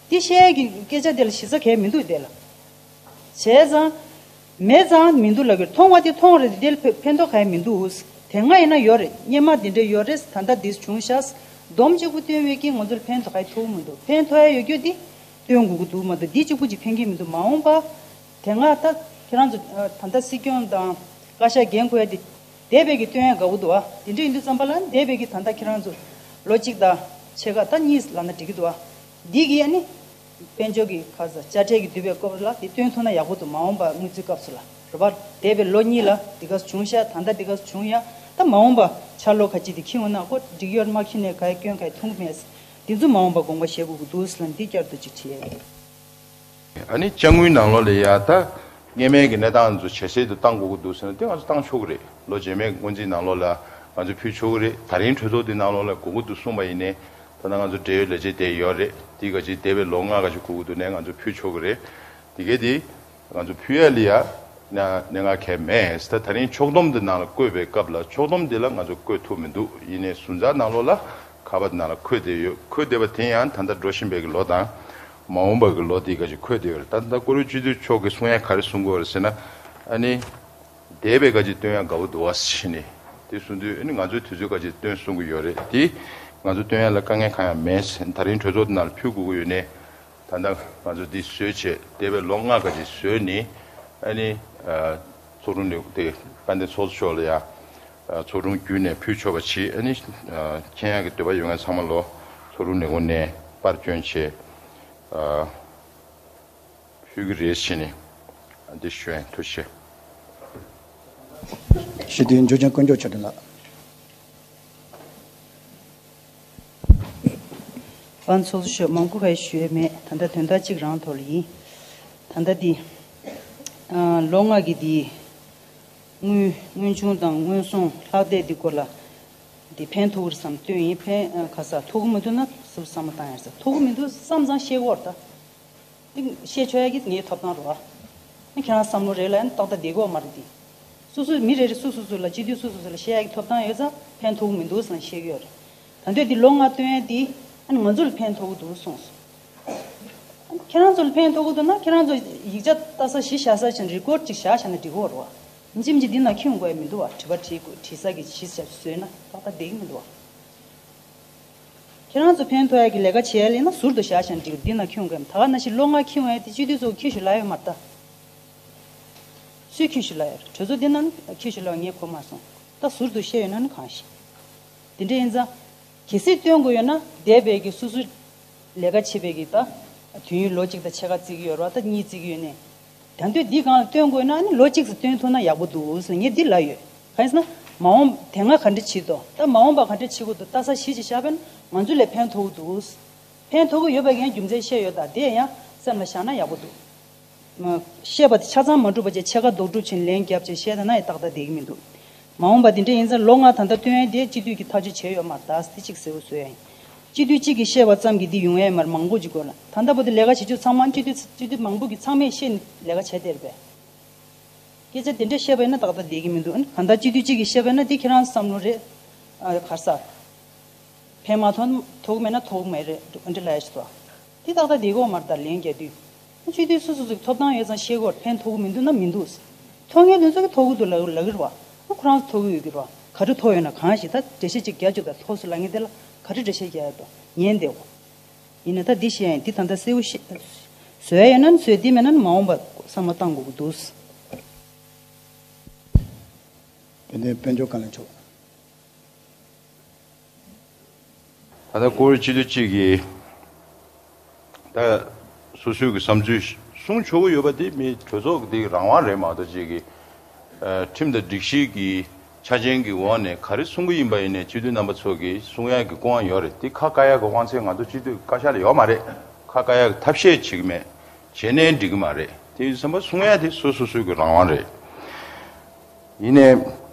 འདི་བཤད་ཡ་གི་སྐད་ཆ་དེ་ལ་གཞི་རྩ་གང་ཡང་མི་འདུག་དེ་ལ། བྱས་ཙང་། མེད་ཙང་མི་འདུག་ལབ་ཀྱི་རེད། མཐོང་བ་དེ་མཐོང་རེད་དེ། དེ་ལ་ཕན་ཕན་ཐོགས་གང་ཡང་མི་འདུག་དེ་སྔ་ཡིན་ན་ཡོད་རེད། སྔོན་མ་འདི་འདྲ་ཡོད་རེད། ད་ལྟ་འདི་བྱུང་ཤག་སྡོམ་གཅིག་པུ་བཏོན་བའི་གི་ང་ཚོ་ལ་ཕན་ཐོགས་གང་ཡང་ཐོགས་མི་འདུག་ཕན་ཐོགས་ཡ་ཡོད་རྒྱུ་དེ་སྟོན་དགོས་ཀྱི་འདུག་མ་གཏོགས་འདི་གཅིག་པུ་གཅིག་ཕན་གྱི་མི་འདུག་མ་འོངས་པ་དེ་སྔ་ད་ཁྱེད་རང་ཚོ་ད་ལྟ་སྲིད་སྐྱོང་དང་བཀའ་ཤག་འགན་འཁུར་ཡ་དེ་འདས་པའི་གི་སྟོན་ཡ་དགའ་པོ་འདུག་ཨ། དེ་འདྲ་ཡིན་དུས་ཙམ་པ་ལ་འདས་པའི་གི་ད་ལྟ་ཁྱེད་རང་ཚོ་ལོ་གཅིག་དང་ཕྱེད་ཀ་ད་གཉིས་ལབ་ན་འགྲིག་གི་འདུག་ཨ། འདི་གི་ཨ་ནི། དཔལ་འབྱོར་གྱི་ཁ་ས་དཔྱ་ཁྲལ་གྱི་བསྡུས་པའི་སྐོར་ལ་དེ་སྟོན་ཐུབ་ན་ཡག་པོ་འདུག་མ་འོངས་པ་དངུལ་རྩིས་སྐབས་སུ་ལ་རེད་པ། འདས་པའི་ལོ་གཉིས་ལ་འདི་ག་བྱུང་ཤག་ད་ལྟ་འདི་ག་བྱུང་ཡ། ད་མ་འོངས་པ་འཆར་ལོ་ག་ཅིག་དེ་འཁྱེར་འོང་ན་ཁོ་འགྲིག་ཡོད་མ་འཁྱེར་ནས་ག་ཡ་སྐྱོན་ག་ཡ་མཐོང་གི་མེད། འདི་ཚོ་མ་འོངས་པ་དགོངས་པ་བཞེས་དགོས་ཀྱི་འདུག་ཟེར་ལ་འདི་བསྐྱར་དུ་ཅིག་དྲིས་ཡ་ཡིན། ཨ་ནི་དཔྱ་དངུལ་ནང་ལོགས་ལ་ཡ་ད་སྔོན་མའི་གི་གནས་སྟངས་ཚོ་ཇེ་གསལ་དུ་གཏང་དགོས་ཀྱི་འདུག་ཟེར་ན་དེ་ང་ཚོ་གཏང་ཆོག་གི་རེད། ལོ་རྗེས་མའི་སྔོན་རྩིས་ནང་ལོགས་ལ་ང་ཚོ་ཕུལ་ཆོག་གི་རེད། ད་རིང་གྲོས་ཚོགས་འདི་ནང་ལོགས་ལ་དགོས་ཀྱི་འདུག་གསུངས་པ་ཡིན་ནའི། ད་ལྟ་ང་ཚོ་འབྲེལ་ཡོད་ལས་བྱེད་དེ་ཡོད་རེད། དེ་ག་ཅིག་འདས་པའི་ལོ་ལྔ་ག་ཅིག་དགོས་ཀྱི་འདུག་ནས་ང་ཚོ་ཕུལ་ཆོག་གི་རེད། དེ་གས་དེ་ང་ཚོ་ཕུལ་ཡ་ལ་ཡ་ན་གནད་འགག་གང་ཡང་མེད། ད་ད་རིང་ཕྱོགས་བསྡོམས་འདི་ནང་ལ་བཀོད་པའི་སྐབས་ལ་ཕྱོགས་བསྡོམས་འདི་ལ་ང་ཚོ་བཀོད་ཐུབ་མི་འདུག་ཡིན་ནའི་ཟུར་འཛར་ནང་ལོགས་ལ་ཁ་པར་ནང་ལ་འཁོད་བསྡད་ཡོད། འཁོད་བསྡད་པ་དེ་ཡང་ད་ལྟ་འགྲོ་བཞིན་པའི་གི་ལོ་དང་མ་འོངས་པ་གི་ལོ་དེ་ག་ཅིག་འཁོད་བསྡད་ཡོད་རེད། ད་ལྟ་བཀུར་འོས་སྤྱི་འཐུས་མཆོག་གིས་གསུང་ཡ་ག་རེ་གསུང་གི་ཡོད་རེད་ཟེར་ན། ཨ་ནི། འདས་པའི་ག་ཅིག་སྟོན་ཡ་དགའ་པོ་འདུག་བ་ཟེར་ནས་དེ་གསུང་དུས། ཨ་ནི་ང་ཚོས་དུས་ཚོད་ག་ཅིག་སྟོན་གསུང་གི་ཡོད་རེད། དེ་ང་ཚོ་སྟོན་ཡ་ལ་དཀའ་ངལ་གང་ཡང་མེད་ཟེར། ད་རིང་གྲོས་ཚོགས་ནང་ལ་ཕུལ་དགོས་ཀྱི་ཡོད་ནའི། ད་ལྟ་ང་ཚོ་འདི་བཟོས་བྱས་འདས་པའི་ལོ་ལྔ་ག་ཅིག་བཟོས་ནས། ཨ་ནི། ཨ། ཚོགས་དྲུང་ནས་དེ་དཔལ་ལྡན་ཚོགས་གཙོ་མཆོག་ལ་ཡ། ཨ། ཚོགས་དྲུང་བརྒྱུད་ནས་ཕུལ་ཆོག་པ་བྱེད། ཨ་ནི། ཨ། མཁྱེན་ཡ་གི་འདོད་པ་ཡོད་མཁན་ཚང་མ་ལོ་ཚོགས་དྲུང་ལས་ཁུངས་ནས་པར་བསྐྱོན་བྱས། ཨ། ཕུལ་གྱི་རེད་ཟེར་ནས་འདི་ཞུ་ཡིན། ཐུགས་རྗེ་ཆེ། སྤྱི་འཐུས་འཇུ་ཆེན་དཀོན་མཆོག་ཆོས་སྒྲོན་ལགས། དཔལ་ཚོགས་གཙོ་མཆོག་མང་པོ་ག་ཡེ་ཞུ་ཡས་མེད། ད་ལྟ་དོན་དག་གཅིག་རང་ཐོག་ལ་ཡིན། ད་ལྟ་འདི་ཨ་ལོ་ལྔ་གི་འདི་དངུལ་དངུལ་ཆུང་དང་དངུལ་སྲུང་ལྷག་བསྡད་འདི་སྐོར་ལ་འདི་ཕན་ཐོགས་ཀྱི་རེད་བསམ་བཏོན་ཡིན། ཕན་ཨ་ག་ས་ཐོགས་ཀྱི་མི་འདུག་ན་ཟུར་བསམ་བློ་བཏང་ཡ་ཟེར། ཐོགས་ཀྱི་མི་འདུག་བསམ་ཙང་བཤད་ཀྱི་ཡོད་རེད་ད། འདི་བཤད་ཆོག་ཡ་གི་ངའི་ཐོབ་ཐང་རེད་བ། ཨ་ཁྱེད་རང་བསམ་བློ་རེ་ལ་ཡང་ཏག་ཏག་བསྡད་ཀྱི་ཡོད་མ་རེད་དེ། སོ་སོ་མི་རེ་རེ་སོ་སོ་སོ་ལ་སྤྱི་འཐུས་སོ་སོ་སོ་ལ་བཤད་ཡ་གི་ཐོབ་ཐང་ཡོད་ཙང་ཕན་ཐོགས་ཀྱི་མི་འདུག་ཟེར་ནས་བཤད་ཀྱི་ཡོད་རེད། ད་འདོད་འདི་ལོ་ལྔ་བཏོན་ཡ་དེ་ཨ་ནི་ང་ཚོ་ལ་ཕན་ཐོགས་ཀྱི་འདུག་གསུངས་སོང་། ཨ་ཁྱེད་རང་ཚོ་ལ་ཕན་ཐོགས་ཀྱི་འདུག་ན་ཁྱེད་རང་ཚོ་ཡིག་ཆ་ལྟ་ས་གཞི་བཞག་ས་བྱས་ནས་རི་ཀོཌ་ཅིག་བཞག་བཞག་ན་འགྲིག་གི་ཡོད་རེད་བ། ཡིན་གཅིག་མིན་གཅིག་འདི་ནང་འཁྱེར་ཡོང་དགོས་ཡ་མི་འདུག་བ། དྲི་བ་དྲིས་དགོས་དྲི་ས་གི་གཞི་བཞག་བཟོས་ན་ཏག་ཏག་བསྡད་ཀྱི་མི་འདུག་བ། ཁྱེད་རང་ཚོ་ཕན་ཐོགས་ཡ་གི་ལས་ཀ་བྱེད་ཡ་ལས་ན་ཟུར་དུ་བཞག་བཞག་འགྲིག་འདི་ན་ཁྱོད་གམ་ད་ག་ནང་བཞིན་ལོ་ལྔ་ཁྱོད་ཡ་དེ་སྤྱི་འཐུས་ཚོ་ཁྱི་ཞུ་ལ་ཡོད་མ་རེད་ད། སུས་ཁྱི་ཞུ་ལ་ཡོད་རེད། གྲོས་ཚོགས་འདི་ན་ཁྱི་ཞུ་ལ་ངས་གོ་མ་སོང་། ད་ཟུར་དུ་བཤད་ཡོད་ན་ནི་གང་ཞིག་འདི་འདྲ་ཡིན་ཙང་། གལ་སྲིད་སྟོན་དགོས་ཡོད་ན་འདས་པའི་གི་སུ་སུ་ལས་ཀ་བྱེད་པའི་གི་ད་དུས་ཡུན་ལོ་གཅིག་དང་ཕྱེད་ཀ་བརྩི་གི་ཡོད་རེད་བ། ད་གཉིས་བརྩི་གི་ཡོད་ནས། ད་དུས་འདི་སྒང་ལ་སྟོན་དགོས་ན་ནི་ལོ་གཅིག་ཙམ་སྟོན་ཐུབ་ན་ཡག་པོ་འདུག་ཟེར་ངས་འདི་ལབ་ཡོད། གང་ཡིན་ཟེར་ན། མ་འོངས་དེ་སྔ་ག་འདྲ་བྱེད་དོ། ད་མ་འོངས་པ་ག་འདྲ་བྱེད་དགོས་འདུག་ལྟ་ས་གཞི་ཅིག་བཞག་པ་ན་ང་ཚོ་ལ་ཕན་ཐོགས་ཀྱི་འདུག་ཕན་ཐོགས་ཀྱི་ཡོད་པ་ངས་རྒྱུ་མཚན་བཤད་ཡོད། ད་དེ་ཡང་སེམས་ལ་བཞག་ན་ཡག་པོ་འདུག་མ་བཤད་པ་དེ་ཆ་ཚང་མ་འགྲུབ་པ་བྱས་ཕྱེད་ཀ་ལྡོག་སྒྲུབ་བྱས་ལན་བརྒྱབ་བྱས་བཤད་ད་ན་ཡང་ཏག་ཏག་བསྡད་ཀྱི་མི་འདུག་མ་འོངས་པ་དེ་འདྲ་ཡིན་ཙང་ལོ་ལྔ་ད་ལྟ་སྟོན་ཡས་དེ་སྤྱི་འཐུས་ཀྱིས་ཐག་གཅོད་བྱས་ཡོད་མ་རེད། ད་དེ་གཅིག་གསལ་པོ་བཟོ་ཡ་ཡིན། སྤྱི་འཐུས་གཅིག་གིས་བཤད་པ་ཙམ་གྱིས་འདི་ཡོང་ཡས་མ་རེད། མང་པོ་ཅིག་དགོས་ལ། ད་ལྟ་བར་དུ་ལས་ཀ་བྱེད་ཆོག་ཚང་མ་སྤྱི་འཐུས་སྤྱི་འཐུས་མང་པོ་གིས་ཚང་མས་བཤད་ནས་ལས་ཀ་བྱས་བསྡད་པས། སྐད་ཆ་དེ་འདྲ་བཤད་པ་ཡིན་ན་ཏག་ཏག་བསྡད་ཀྱི་མི་འདུག་གང་ལྟར་སྤྱི་འཐུས་གཅིག་གིས་བཤད་པ་ཡིན་ན་དེ་ཁྱེད་རང་བསམ་བློ་རེད། ཨ་ག་རེ་ཟ། ཕན་མ་ཐོགས་ཐོགས་མེད་ན་ཐོགས་མེད་རེད་འདི་ལབ་ཡ་ཞིག་འདུག་དེ་ཏག་ཏག་བསྡད་ཀྱི་ཡོད་མ་རེད། ད་ལན་རྒྱག་དུས། སྤྱི་འཐུས་སོ་སོ་ཚོ་གི་ཐོབ་ཐང་ཡོད་ཙང་བཤད་ཀྱི་ཡོད་རེད། ཕན་ཐོགས་ཀྱི་མི་འདུག་ན་མི་འདུག་ཐོགས་མཁན་དེ་ཚོ་གི་ཐོགས་ཀྱི་འདུག་ལབ་ལབ་ཀྱི་རེད་བ། ཁོ་རང་ཚོ་ཐོགས་ཀྱི་ཡོད་ཀྱི་རེད་བ། ག་རེ་ཐོགས་ཡོད་ན་གང་ཞིག་ད་འགྲེལ་བཤད་ཅིག་རྒྱག་བཅུག་ད་ཐོགས་སོང་ལབ་མཁན་དེ་ལ་ག་རེ་འགྲེལ་བཤད་རྒྱག་ཡ་འདུག་ཉན་བསྡད་འོ། ཡིན་ན་ད་འདི་བཤད་ཡིན། འདི་ད་ལྟ་གསལ་པོ་བཤད། བཟོ་ཡ་ཡོད་ན་ནི་བཟོས། འདི་མེད་ན་ནི་མ་འོངས་པ་བསམ་བློ་བཏང་དགོས་ཀྱི་འདུག་དེ་ནས་དཔལ་འབྱོར་བཀའ་བློན་མཆོག་ད་ལྟ་བཀུར་འོས་སྤྱི་འཐུས་གཅིག་གིས་ད་སོ་སོའི་གི་བསམ་ཚུལ་གསུང་ཆོག་གི་ཡོད་པ་དེ་མི་གྲོས་ཚོགས་ཀྱི་དེ་རང་དབང་རེད་མ་གཏོགས་ཅིག་གི་ཨ་ཁྲིམས་དང་སྒྲིག་གཞི་གི་ཆ་རྐྱེན་གྱི་འོག་ནས་ག་རེ་གསུང་གི་ཡིན་པ་ཡིན་ནའི་སྤྱི་འཐུས་རྣམ་པ་ཚོ་གིས་གསུང་ཡག་གི་དབང་ཡོད་རེད། དེ་ཁ་བཀག་ཡག་གི་དབང་ཚད་ང་ཚོ་སྤྱི་འཐུས་བཀའ་ཤག་ལ་ཡོད་མ་རེད། ཁ་བཀག་ཡག་གི་ཐབས་ཤེས་བྱེད་ཀྱི་མེད། བྱས་ནའི་འགྲིག་གི་མ་རེད། དེ་ཡིན་ཙམ་པ་གསུང་ཡ་དེ་སོ་སོ་སོའི་གི་རང་དབང་རེད། ཡིན་ནའི།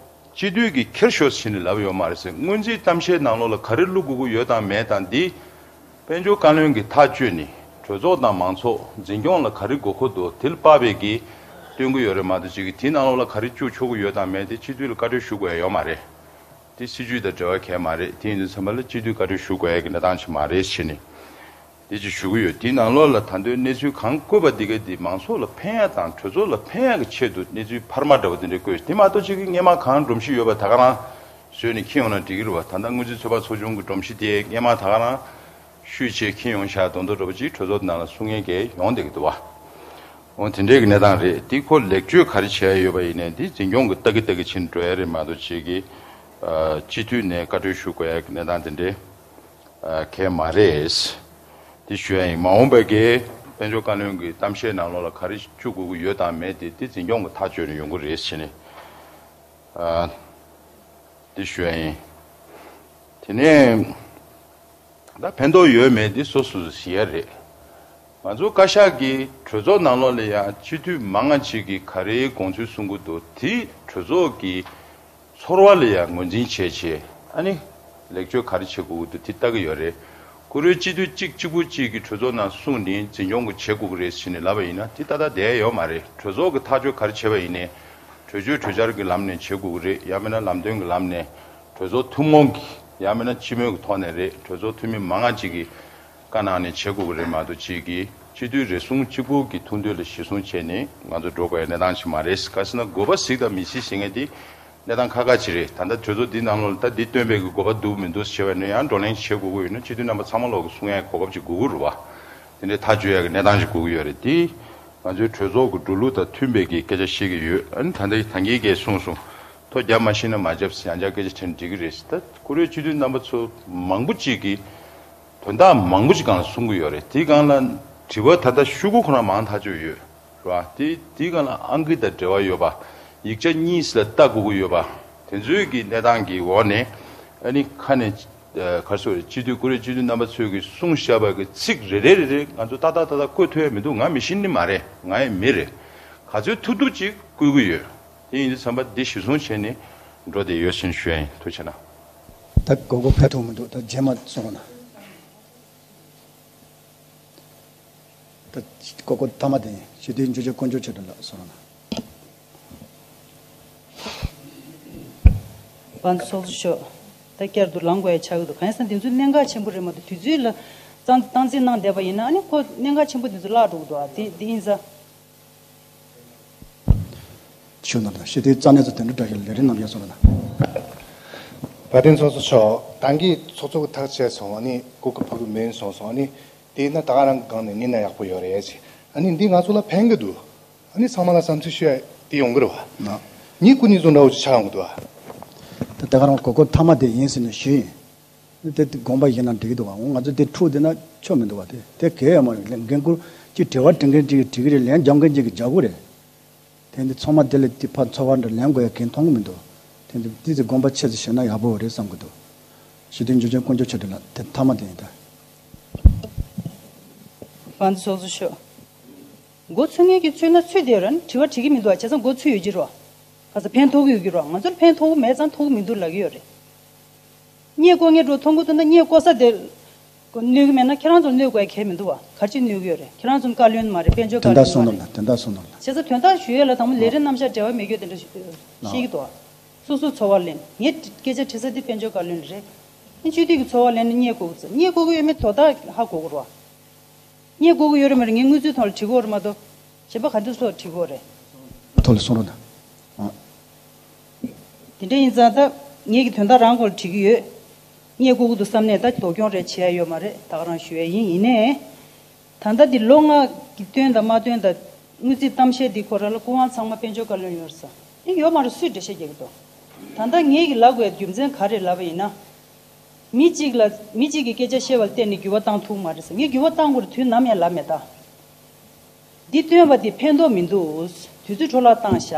སྤྱི་འཐུས་ཀྱིས་འཁྱེར་ཤོག་ཟེར་ནས་ལབ་ཡོད་མ་རེད་ཟེར། སྔོན་རྩིས་གཏམ་བཤད་ནང་ལོགས་ལ་ག་རེ་བླུག་དགོས་ཀྱི་ཡོད་དང་མེད་དང་འདི། དཔལ་འབྱོར་བཀའ་བློན་གྱིས་ཐག་གཅོད་ནས་གྲོས་ཚོགས་དང་མང་ཚོགས་འཛིན་སྐྱོང་ལ་ག་རེ་དགོས་མཁོ་འདུག་དེ་ལ་དཔག་པའི་གི་སྟོན་གྱི་ཡོད་རེད་མ་གཏོགས་ཅིག་གིས་དེའི་ནང་ལོགས་ལ་ག་རེ་བཅུག་ཆོག་གི་ཡོད་དང་མེད་དེ་སྤྱི་འཐུས་ལ་བཀའ་འཁྲོལ་ཞུ་དགོས་ཡ་ཡོད་མ་རེད། དེ་སྲིད་ཇུས་དང་འབྲེལ་བ་གང་ཡང་མ་རེད། དེ་ཡིན་དུས་ཙམ་པ་ལ་སྤྱི་འཐུས་བཀའ་འཁྲོལ་ཞུ་དགོས་ཡ་གི་གནས་སྟངས་ཅིག་མ་རེད་ཟེར་ནས། དེ་ཅིག་ཞུ་གི་ཡོད། དེའི་ནང་ལོགས་ལ་ད་དུང་གནས་ཚུལ་གང་བཀོད་པ་འདི་ག་འདི་མང་ཚོགས་ལ་ཕན་ཡག་དང་གྲོས་ཚོགས་ལ་ཕན་ཡག་གི་ཆེད་དུ་གནས་ཚུལ་འཕར་མ་འདྲ་བོ་དེ་འདྲ་བཀོད། དེ་མ་གཏོགས་ཅིག་གི་སྔས་མ་གང་སྒྲོམ་གཞི་ཡོད་པ་ད་ག་རང་བཟོས་ནས་འཁྱེར་ཡོང་ན་འགྲིག་གི་རེད་བ། ད་ལྟ་དངུལ་རྩིས་ཚོད་དཔག་ཚོགས་ཆུང་གི་སྒྲོམ་གཞི་དེ་སྔས་མ་ད་ག་རང་བཤུས་བྱས་འཁྱེར་ཡོང་བཞག་མདོག་མདོག་འདྲ་བོ་ཅིག་གྲོས་ཚོགས་ནང་ལ་གསུང་མཁན་གྱི་ཡོང་བསྡད་ཀྱི་འདུག་བ། འོ་དེ་འདྲའི་གི་གནས་སྟངས་རེད། དེ་ཁོ་ལེགས་བཅོས་ག་རེ་བྱས་ཡོད་པ་ཡིན་ནའི་དེ་འཛིན་སྐྱོང་གི་ལྟ་གི་ལྟ་གི་ཕྱིན་འགྲོ་ཡ་རེད་མ་གཏོགས་ཅིག་གི་སྤྱི་འཐུས་ནས་བཀའ་འཁྲོལ་ཞུ་དགོས་ཡ་གི་གནས་སྟངས་དེ་འདྲའི། གལ་མ་རེད། དེ་ཞུ་ཡ་ཡིན། མ་འོངས་པའི་གི་དཔལ་འབྱོར་བཀའ་བློན་གྱི་གཏམ་བཤད་ནང་ལོགས་ལ་ག་རེ་བཅུག་དགོས་ཀྱི་ཡོད་དང་མེད་དེ་དེ་འཛིན་སྐྱོང་གི་ཐག་གཅོད་ནས་ཡོང་གི་རེད་ཟེར་ནས། དེ་ཞུ་ཡ་ཡིན། དེ་ནས་ད་ཕན་ཐོགས་ཡོད་མེད་དེ་སོ་སོ་སོ་ཤེས་ཡ་རེད། ང་ཚོ་བཀའ་ཤག་གི་གྲོས་ཚོགས་ནང་ལོགས་ལ་ཡང་སྤྱི་འཐུས་མང་ང་ཅིག་གིས་ག་རེའི་དགོངས་ཚུལ་གསུང་གི་འདུག་དེ་གྲོས་ཚོགས་ཀྱི་ཚོར་བ་ལ་ཡང་ངོས་འཛིན་བྱས་བྱས་ཨ་ནི་ལེགས་བཅོས་ག་རེ་བྱེད་དགོས་ཀྱི་འདུག་དེ་ལྟ་གི་ཡོད་རེད། ཁོ་རའི་སྤྱི་འཐུས་གཅིག་གཅིག་པུ་གཅིག་གིས་གྲོས་ཚོགས་ནང་གསུངས་ནས་འཛིན་སྐྱོང་གི་བྱེད་དགོས་ཀྱི་རེད་ཟེར་ནས་ལབ་པ་ཡིན་ན་དེ་ཏག་ཏག་བསྡད་ཡོད་མ་རེད། གྲོས་ཚོགས་ཀྱི་ཐག་གཅོད་ག་རེ་བྱས་པ་ཡིན་ནའི་གྲོས་ཆོད་གྲོས་འཆར་གྱི་ལམ་ནས་བྱེད་དགོས་ཀྱི་རེད། ཡང་མིན་ན་ལམ་སྟོན་གྱི་ལམ་ནས་གྲོས་ཚོགས་ཐུན་མོང་གི་ཡང་མིན་ན་སྤྱི་མོས་ཀྱི་ཐོག་ནས་རེད། གྲོས་ཚོགས་འཐུས་མི་མང་ང་གཅིག་གིས་བཀའ་གནང་ནས་བྱེད་དགོས་ཀྱི་རེད་མ་གཏོགས་གཅིག་གིས་སྤྱི་འཐུས་རེ་ཟུང་གཅིག་པུ་གི་ཐུགས་འདོད་ལ་གཞི་བཟུང་བྱས་ནས་ང་ཚོ་འགྲོ་དགོས་ཡ་གནས་སྟངས་ཤིག་མ་རེད། ག་ཟེར་ན་དགོས་པ་གཟིགས་དང་མི་གཟིགས་ཟེར་མཁན་དེ་གནས་སྟངས་ཁག་ཁག་ཅིག་རེད། ད་ལྟ་གྲོས་ཚོགས་འདི་ནང་ལོགས་ལ་ད་འདི་བཏོན་པའི་གི་དགོས་པ་འདུག་མི་འདུག་ཟེར་བ་ནས་ཡང་བགྲོ་གླེང་བྱེད་དགོས་ཀྱི་ཡོད་ན་སྤྱི་འཐུས་རྣམ་པ་ཚང་མ་ལོག་གི་གསུང་ཡ་གོ་སྐབས་ཅིག་དགོས་ཀྱི་རེད་བ། དེ་འདྲའི་ཐག་གཅོད་ཡ་གི་གནས་སྟངས་ཤིག་དགོས་ཀྱི་ཡོད་རེད། དེ་ང་ཚོའི་གྲོས་ཚོགས་ཀྱི་འགྲོ་ལུགས་དང་མཐུན་པའི་གི་སྐད་ཆ་བཤད་ཀྱི་ཡོད། ཨ་ནི་ད་ལྟ་ད་གིན་གས་གསུངས་སོང་། ཐོ་རྒྱབ་མ་ཤེས་ན་མ་རྒྱབ་ཟེར་ཡང་བསྐྱར་སྐད་ཆ་དྲིས་ན་འགྲིག་གི་རེད་ཟེར། ད་ཁོ་རའི་སྤྱི་འཐུས་རྣམ་པ་ཚོ་མང་པོ་ཅིག་གིས་དོན་དག་མང་པོ་ཅིག་སྒང་ལ་གསུང་གི་ཡོད་རེད། དེའི་སྒང་ལ་དྲི་བ་ད་ལྟ་ཤོག་གུ་ཁོ་རང་མང་ཐག་ཆོད་ཡོད་རེད་བ། དེ་དེའི་སྒང་ལ་ཨང་ཀི་དང་འབྲེལ་བ་ཡོད་པ། ཡིག་ཆ་གཉིས་ལ་ལྟ་དགོས་ཀྱི་ཡོད་པ། དེ་ཚོའི་གི་གནས་སྟངས་ཀྱི་འོག་ནས་ཨ་ནི་ཁ་ནས་ཨ་ག་རེ་ཟེར་དགོས་རེད། སྤྱི་འཐུས་ཁོ་རའི་སྤྱི་འཐུས་རྣམ་པ་ཚོས་གི་གསུངས་བཞག་པ་གི་ཚིག་རེ་རེ་རེ་རེ་ང་ཚོ་ཏག་ཏག་ཏག་ཏག་བཀོད་ཐུབ་ཡ་མི་འདུག་ང་མི་ཤེས་ནི་མ་རེད། ང་ཡི་མི་རེད། ག་ཚོད་ཐུབ་ཐུབ་ཅིག་བཀོད་ཀྱི་ཡོད། དེ་ཡིན་དུས་ཙམ་པ་འདི་གཞི་བཟུང་བྱས་ནས་འགྲོ་བསྡད་ཡོད་ཟེར་ཞུ་ཡ་ཡིན། ཐུགས་རྗེ་གནང་། ད་གོ་གོ་ཕེབས་ཐུབ་མི་འདུག་ད་རྗེས་མ་གསུང་རོགས་གནང་། ད་གོ་གོ་ཐ་མ་དེ་ཡིན། སྤྱི་འཐུས་འཇུ་ཆེན་དཀོན་མཆོག་ཆོས་སྒྲོན་ལགས་གསུང་རོགས་གནང་། བན་ཚོགས་གཙོ་མཆོག་ད་བསྐྱར་དུ་ལངས་དགོས་ཡ་ཆགས་ཀྱི་འདུག་གང་ཡིན་ཟེར་ན་དེ་ཚོ་གནད་འགག་ཆེན་པོ་རེད་མ་གཏོགས་དུས་ཚོད་ལ་སྟངས་སྟངས་འཛིན་གནང་བསྡད་པ་ཡིན་ན་ཨ་ནི་ཁོ་གནད་འགག་ཆེན་པོ་དེ་ཚོ་བརླག་འགྲོ་གི་འདུག་ཨ་དེ་དེ་ཡིན་ཙང་། ཞུ་ན་ད་ཤེས་དེ་རྩ་གནས་ཚོ་དེ་འདྲ་འདྲ་ཞིག་ལས་རིམ་རྣམས་ཡོད་སོང་ན། བ་དན་ཚོགས་གཙོ་མཆོག་ད་གིན་ཚོགས་གཙོ་གི་ཐག་བཅད་སོང་། ཨ་ནི་གོ་སྐབས་ཕོག་གི་མིན་སོང་སོང་། ཨ་ནི་དེས་ན་ད་ག་རང་གི་སྒང་ནས་གཉེར་ན་ཡག་པོ་ཡོད་རེད་ཅེས། ཨ་ནི་འདི་ང་ཚོ་ལ་ཕན་གི་འདུག་ཨ་ནི་ཚང་མ་ལ་བསམ་ཚུལ་ཞུ་ཡ་དེ་ཡོང་གི་རེད་བ། ན། ངའི་སྐུ་ཉིད་ཚོ་འདྲ་བོ་ཅིག་ཆགས་ཡོང་གི་འདུག་ཨ། ད་ད་ག་རང་གོ་སྐབས་མཐའ་མ་དེ་ཡིན་ཟེར་ནས་ཞུས་ཡིན། དེ་དེ་དགོངས་པ་བཞེས་ན་འགྲིག་གི་འདུག་བ། འོ་ང་ཚོ་དེ་འཁྲུག་བསྡད་ན་ཆོ་མི་འདུག་བ། དེ་དེ་གལ་ཡོད་མ་རེད། འགན་འཁུར་གཅིག་དྲི་བ་དྲི་མཁན་གཅིག་གིས་དྲི་གི་རེད། ལན་རྒྱག་མཁན་གཅིག་གིས་རྒྱག་དགོས་རེད། དེ་འདི་ཚང་མ་དེ་ལ་དེ་ཕར་ཚོར་བ་འདྲ་ལེན་དགོས་ཡ་གང་མཐོང་གི་མི་འདུག་དེ་འདི་དེ་ཚོ་དགོངས་པ་ཆེ་ཙམ་བཞེས་ན་ཡག་པོ་རེད་བསམ་གི་འདུག་སྤྱི་འཐུས་འཇུ་ཆེན་དཀོན་མཆོག་ཆོས་སྒྲོན་ལགས་དེ་མཐའ་མ་དེ་ཡིན་ད། བན་ཚོགས་གཙོ་མཆོག་མགོ་ཚོས་མཁན་གྱིས་ཚོས་ན་ཚོས་བསྡད་ཡོད་རེད། དྲི་བ་དྲི་གི་མི་འདུག་བ། བྱས་ཙང་མགོ་ཚོས་ཡོད་ཀྱི་རེད་བ། ག་ས་ཕན་ཐོགས་ཀྱི་ཡོད་ཀྱི་རེད་བ། ང་ཚོར་ཕན་ཐོགས་ཀྱི་མེད་ཙང་ཐོགས་ཀྱི་མི་འདུག་ལབ་ཀྱི་ཡོད་རེད། བརྙས་བཀོལ་མཁན་འགྲོ་མཐོང་གི་འདུག་ན་བརྙས་བཀོལ་ས་དེ་གནོད་ཀྱི་མེད་ན་ཁྱེད་རང་ཚོར་གནོད་དགོས་ཡ་གལ་མི་འདུག་བ། ག་རེ་བྱས་གནོད་ཀྱི་ཡོད་རེད། ཁྱེད་རང་ཚོ་བཀའ་བློན་མ་རེད། དཔལ་འབྱོར་དོན་བཀའ་དག་བློན་གསུང་མ་རོགས་རེད། གནང་། དོན་དག་གསུང་མ་རོགས་གནང་། བྱས་ཙང་དོན་དག་ཞུ་ཡས་ལ་དང་པོ་ལས་རིམ་རྣམ་གཞག་འབྲེལ་བ་མེད་རྒྱུ་དེ་འདྲ་ཞིག་ཤེས་ཀྱི་འདུག་བ། སོ་སོའི་ཚོར་བ་ལེན། ངས་སྐད་ཆ་དྲི་ས་དེ་དཔལ་འབྱོར་བཀའ་བློན་རེད། ཨ་སྤྱི་འཐུས་ཀྱི་ཚོར་བ་ལེན་ན་བརྙས་བཀོལ་གི་ཚོད། བརྙས་བཀོལ་གི་ཡོད་མེད་དོ་བདག་ཧ་གོ་གི་རེད་བ། བརྙས་བཀོལ་གི་ཡོད་རེད་མ་རེད་ངས་དངུལ་རྩིས་ཐོག་ལ་དྲི་གི་ཡོད་རེད་མ་གཏོགས། གཞན་པ་ག་འདྲ་སོགས་དྲི་གི་ཡོད་རེད། ཐོག་ལ་གསུང་རོགས་གནང་། ཨ། དེ་འདྲ་ཡིན་ཙང་ད་ངེད་ཀྱི་དོན་དག་རང་སྐོར་དྲི་གི་ཡོད། བརྙས་བཀོལ་གི་འདུག་བསམ་ནས་ད་ལྡོག་སྐྱོན་རེ་བྱེད་ཡ་ཡོད་མ་རེད། ད་ག་རང་ཞུ་ཡ་ཡིན། ཡིན་ནའི། ད་ལྟ་འདི་ལོ་ལྔ་གི་བཏོན་དང་མ་བཏོན་དང་དངུལ་རྩིས་གཏམ་བཤད་འདི་ཁོ་རང་ལ་སྐུ་དབང་ཚང་མ་དཔལ་འབྱོར་བཀའ་བློན་ཡོད་ས། ཨེ་ཡོད་མ་རེད། སུས་འགྲེལ་བཤད་རྒྱག་གི་འདུག་ད་ལྟ་ངེད་ཀྱི་ལབ་དགོས་རྒྱུ་མཚན་ག་རེ་ལབ་པ་ཡིན་ན། མི་གཅིག་ལ་མི་གཅིག་གི་སྐད་ཆ་བཤད་པ་ལ་བརྟེན་ནས་འགྱུར་བ་བཏང་ཐུབ་མ་རེད་ཟེར། ངས་འགྱུར་བ་བཏང་དགོས་རེད་དུས་ནམ་ཡང་ལབ་མེད་ད། འདི་བཏོན་པ་འདི་ཕན་ཐོགས་མི་འདུག་དུས་ཚོད་འཕྲོ་བརླག་བཏང་ཤག་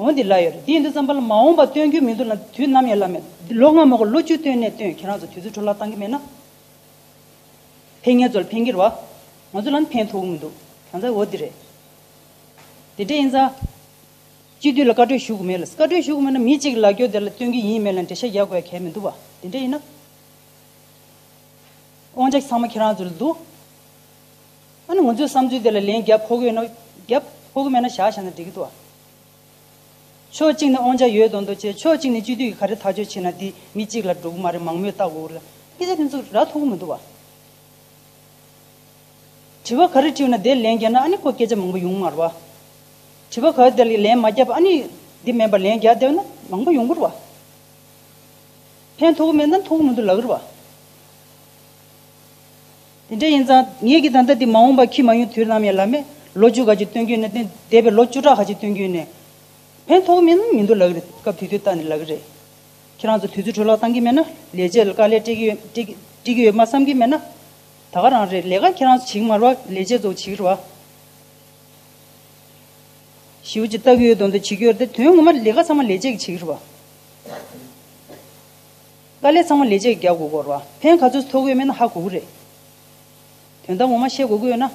འོ་འདི་ལབ་ཡོད་རེད། འདི་ཡིན་དུས་ཙམ་པ་ལ་མ་འོངས་པ་བཏོན་རྒྱུ་མི་འདུག་ལ་དུས་ནམ་ཡང་ལབ་མེད། འདི་ལོ་ལྔ་མ་གོ་ལོ་བཅུ་བཏོན་ནས་བཏོན། ཁྱེད་རང་ཚོ་དུས་ཚོད་འཕྲོ་བརླག་བཏང་གི་མེད་ན། ཕན་ངེད་ཚོ་ལ་ཕན་གྱི་རེད་བ། ང་ཚོ་ལ་ནི་ཕན་ཐོགས་ཀྱི་མི་འདུག་གང་ཟག་འོ་འདི་རེད། དེ་འདྲ་ཡིན་ཙང་། སྤྱི་འཐུས་ལ་བཀའ་གྲོས་ཞུ་དགོས་མེད་ལ། བཀའ་གྲོས་ཞུ་དགོས་མེད་ན་མི་གཅིག་ལ་རྒྱོ་དེ་ལ་སྟོན་གྱི་ཡིན་མེད་ལ་འགྲེལ་བཤད་རྒྱག་དགོས་གལ་མི་འདུག་བ། དེ་འདྲ་ཡིན་ན། དབང་ཆ་ཚང་མ་ཁྱེད་རང་ཚོ་ལ་འདུག་ཨ་ནི་ང་ཚོའི་བསམ་ཚུལ་དེ་ལ་ལན་རྒྱབ་ཕོད་ཀྱི་ཡོད་ན་རྒྱབ། ཕོད་ཀྱི་མེད་ན་བཞག་བཞག་ན་འགྲིག་གི་འདུག་བ། ཕྱོགས་གཅིག་ནས་དབང་ཆ་ཡོད་མདོག་མདོག་བྱས། ཕྱོགས་གཅིག་ནས་སྤྱི་འཐུས་ཀྱིས་ག་རེ་ཐག་གཅོད་བྱས་ན་འདི་མི་གཅིག་ལ་འགྲོ་གི་མ་རེད། མང་མོས་བལྟ་དགོས་རེད། སྐད་ཆ་དེ་ཚོ་རག་ཐུབ་ཀྱི་མི་འདུག་བ། དྲི་བ་ག་རེ་དྲིས་ན་དེ་ལན་རྒྱག་ན་ཨ་ནི་ཁོ་སྐད་ཆ་མང་པོ་ཡོང་མ་རེད་བ། དྲི་བ་ག་རེ་དེ་ལ་ལན་མ་རྒྱབ་ཨ་ནི་འདི་མེད་པ་ལན་རྒྱག་བསྡད་ན་མང་པོ་ཡོང་གི་རེད་བ། ཕན་ཐོགས་ཀྱི་མེད་ན་ཐོགས་ཀྱི་མི་འདུག་ལབ་ཀྱི་རེད་བ། དེ་འདྲ་ཡིན་ཙང་ངེད་ཀྱིས་ད་ལྟ་འདི་མ་འོངས་པ་ཁྱི་མ་ཡོང་དུས་ནམ་ཡང་ལབ་མེད། ལོ་བཅུ་ག་ཅིག་སྟོན་གྱི་ཡོད་ན་སྟོན། འདས་པའི་ལོ་བཅུ་ཕྲག་ག་ཅིག་སྟོན་གྱི་ཡོད་ན། ཕན་ཐོགས་མེད་ན་མི་འདུག་ལབ་ཀྱི་རེད། སྐབས་དེ་དུས་བལྟས་ནས་ལབ་ཀྱི་རེད། ཁྱེད་རང་ཚོ་དུས་ཚོད་འཕྲོ་བརླག་བཏང་གི་མེད་ན། ལས་བྱེད་ལ་དཀའ་ལས་སྤྲད་ཀྱི་ཡོད། སྤྲད་ཀྱི་སྤྲད་ཀྱི་ཡོད་མ་བསམ་གྱི་མེད་ན། ད་ག་རང་རེད། ལས་ཀ་ཁྱེད་རང་ཚོ་བྱེད་ཀྱི་མ་རེད་བ། ལས་བྱེད་ཚོ་བྱེད་ཀྱི་རེད་བ། ཞེ་པོ་ཅིག་ལྟ་གི་ཡོད་མདོག་མདོག་བྱེད་ཀྱི་ཡོད་རེད་དེ། དོན་ངོ་མ་ལས་ཀ་ཚང་མ་ལས་བྱེད་ཀྱིས་བྱེད་ཀྱི་རེད་བ། དཀའ་ལས་ཚང་མ་ལས་བྱེད་ཀྱིས་རྒྱག་དགོས་ཀྱི་རེད་བ། ཕན་ག་ཚོད་ཐོགས་ཀྱི་ཡོད་མེད་ན་ཧ་གོ་གི་རེད། དོན་དག་ངོ་མ་ཤེས་དགོས་ཀྱི་ཡོད་ན།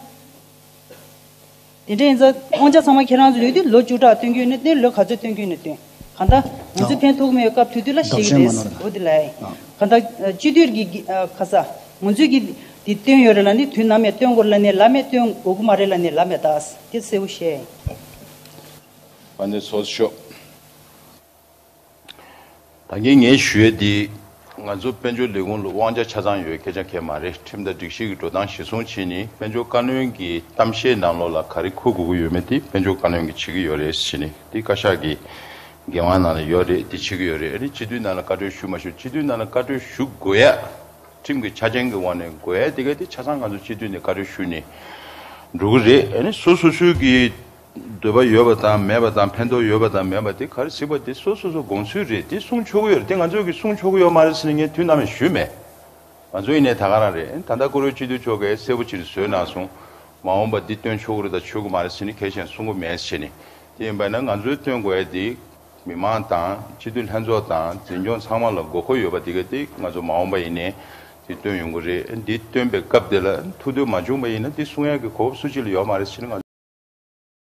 དེ་འདྲ་ཡིན་ཙང་དབང་ཆ་ཚང་མ་ཁྱེད་རང་ཚོ་ལ་ཡོད་དུས་ལོ་བཅུ་ཕྲག་སྟོན་གྱི་ཡོད་ན་སྟོན། ལོ་ག་ཚོད་སྟོན་གྱི་ཡོད་ན་སྟོན། གང་ལྟར་ང་ཚོས་ཕན་ཐོགས་མེད་པའི་སྐབས་དུས་དུས་ལ་བཤད་ཀྱི་རེད། འོ་དེ་ལ་ཡིན། གང་ལྟར་སྤྱི་འཐུས་ཀྱི་ཨ་ཁ་ས་ང་ཚོས་ཀྱི་འདི་བཏོན་ཡོད་རེད་ལབ་ནས་དུས་ནམ་ཡང་བཏོན་དགོས་རེད་ལབ་ནས་ལབ་མེད། བཏོན་དགོས་ཀྱི་མ་རེད་ལབ་ནས་ལབ་མེད། ད་དེ་གསལ་པོ་བཤད་ཡིན། ཨ་ནི་སོ་ཤོག་ད་གིན་ངས་ཞུ་ཡས་འདི། ང་ཚོ་དཔལ་འབྱོར་ལས་ཁུངས་ལ་དབང་ཆ་ཆ་ཚང་ཡོད་སྐད་ཆ་གང་ཡང་མ་རེད། ཁྲིམས་དང་སྒྲིག་གཞི་གི་འགྲོ་སྟངས་གཞིར་བཟུང་བྱས་ནས་དཔལ་འབྱོར་བཀའ་བློན་གྱི་གཏམ་བཤད་ནང་ལོགས་ལ་ག་རེ་འཁོད་དགོས་ཀྱི་ཡོད་མེད་དེ་དཔལ་འབྱོར་བཀའ་བློན་གྱིས་བྱེད་ཀྱི་ཡོད་རེད་ཟེར་ནས། དེ་བཀའ་ཤག་གི་འགན་དབང་ནང་ལ་ཡོད་རེད། དེ་བྱེད་ཀྱི་ཡོད་རེད། ཨ་ནི་སྤྱི་འཐུས་ནང་ལ་བཀའ་འཁྲོལ་ཞུ་མ་ཞུ། སྤྱི་འཐུས་ནང་ལ་བཀའ་འཁྲོལ་ཞུ་དགོས་ཡ། ཁྲིམས་ཀྱི་ཆ་རྐྱེན་གྱི་འོག་ནས་དགོས་ཡ་དེ་ག་དེ་ཆ་ཚང་ང་ཚོ་སྤྱི་འཐུས་ནས་བཀའ་འཁྲོལ་ཞུས་ནས་འགྲོ་གི་རེད། ཨ་ནི་སོ་སོ་སོའི་གི་འདོད་པ་ཡོད་པ་དང་མེད་པ་དང་ཕན་ཐོགས་ཡོད་པ་དང་མེད་པ་དེ་ག་རེ་གཟིགས་པ་དེ་སོ་སོ་སོ་དགོངས་ཚུལ་རེད། དེ་གསུང་ཆོག་གི་ཡོད་རེད། དེ་ང་ཚོ་གི་གསུང་ཆོག་གི་ཡོད་མ་རེད་ཟེར་ནས་ངས་དུས་ནམ་ཡང་ཞུས་མེད། ང་ཚོ་ཡིན་ནའི་ད་ག་རང་རེད། ད་ལྟ་བཀུར་འོས་སྤྱི་འཐུས་མཆོག་གིས་གསལ་པོ་ཅིག་བཟོས་གནང་སོང་། མ་འོངས་པ་འདི་བཏོན་ཆོག་གི་རེད་དང་ཆོག་གི་མ་རེད་ཟེར་ནས་གལ་ཆེན་གསུང་གི་མེད་ཟེར་ནས། དེ་ཡིན་པ་ན་ང་ཚོའི་བཏོན་དགོས་ཡ་དེ། མི་མང་དང་སྤྱི་འཐུས་ལྷན་ཚོགས་དང་འཛིན་སྐྱོང་ཚང་མ་ལ་དགོས་མཁོ་ཡོད་པ་དེ་ག་དེ་ང་ཚོ་མ་འོངས་པ་ཡིན་ནའི་དེ་བཏོན་ཡོང་གི་རེད། འདི་བཏོན་པའི་སྐབས་དེ་ལ་ཐུགས་འདོད་མ་བྱུང་པ་ཡིན་ན་དེ་གསུང་ཡག་གི་གོ་སྐབས་སུ་གཅིག་ལ་ཡོད་མ་རེད་ཟེར་ནས་ང་